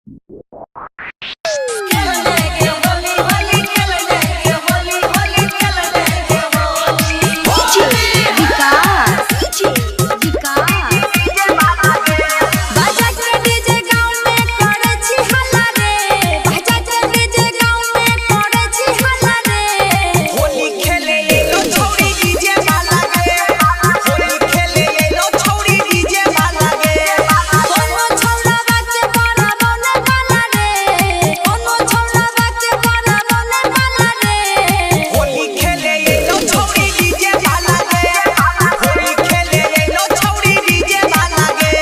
बाजा के डीजे गांव में करे छी हल्ला रे, बाजा के डीजे गांव में करे छी हल्ला रे। होली खेले एलो छौरी डीजे वाला गे, होली खेले एलो छौरी डीजे वाला गे। कोनो छौड़ा बाके बड़ा रोने वाला रे, कोनो छौड़ा बाके बड़ा रोने वाला रे। होली खेले एलो छौरी डीजे वाला गे, होली खेले एलो छौरी डीजे वाला गे।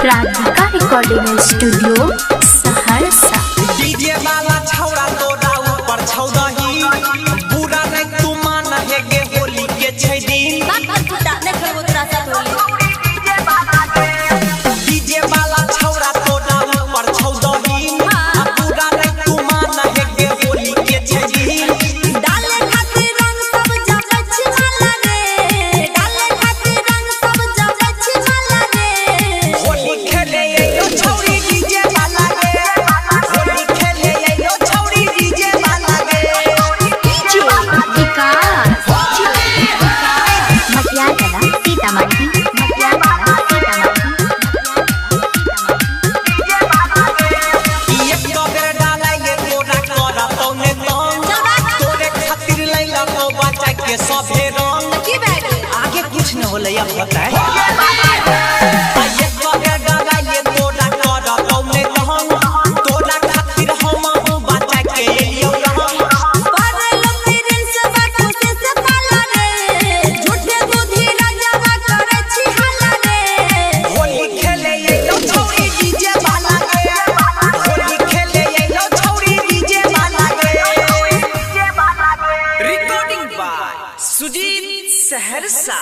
Radhika recording studio Saharsa. DJ वाला छौरा तोरा ऊपर छौ दही, बुरा नहीं तू मान हे गे, होली के छै दिन। बाप कुत्ता ने खेलबो तोरा साथ होली। डीजे वाला छौरा तोरा ऊपर छौ दही, आ बुरा नहीं तू मान हे गे, होली के छै दिन। डाले खातिर रंग सब जाबै छी माला रे, डाले खातिर रंग सब जाबै छी माला रे। होली खेले एलो छौरी डीजे वाला गे, होली खेले एलो छौरी डीजे वाला गे। ई एक बेर डालाइले तोरा करतौ ने तंग, तोरे खातिर लैला तो बचा के सभे रंग। की भए गेलै? आगे कुछ न होलै, अब होतै। आ एक बेर डालाइले तोरा करतौ ने तंग, तोरा खातिर हम बचा के एलियौ रंग। परलो प्रिंस बा खुशी से पाला रे, झूठे बुद्धि राजावा करे छी हल्ला रे। होली खेले एलो छौरी डीजे वाला गे, होली खेले एलो छौरी डीजे वाला गे। Recording by Sujeet Saharsa.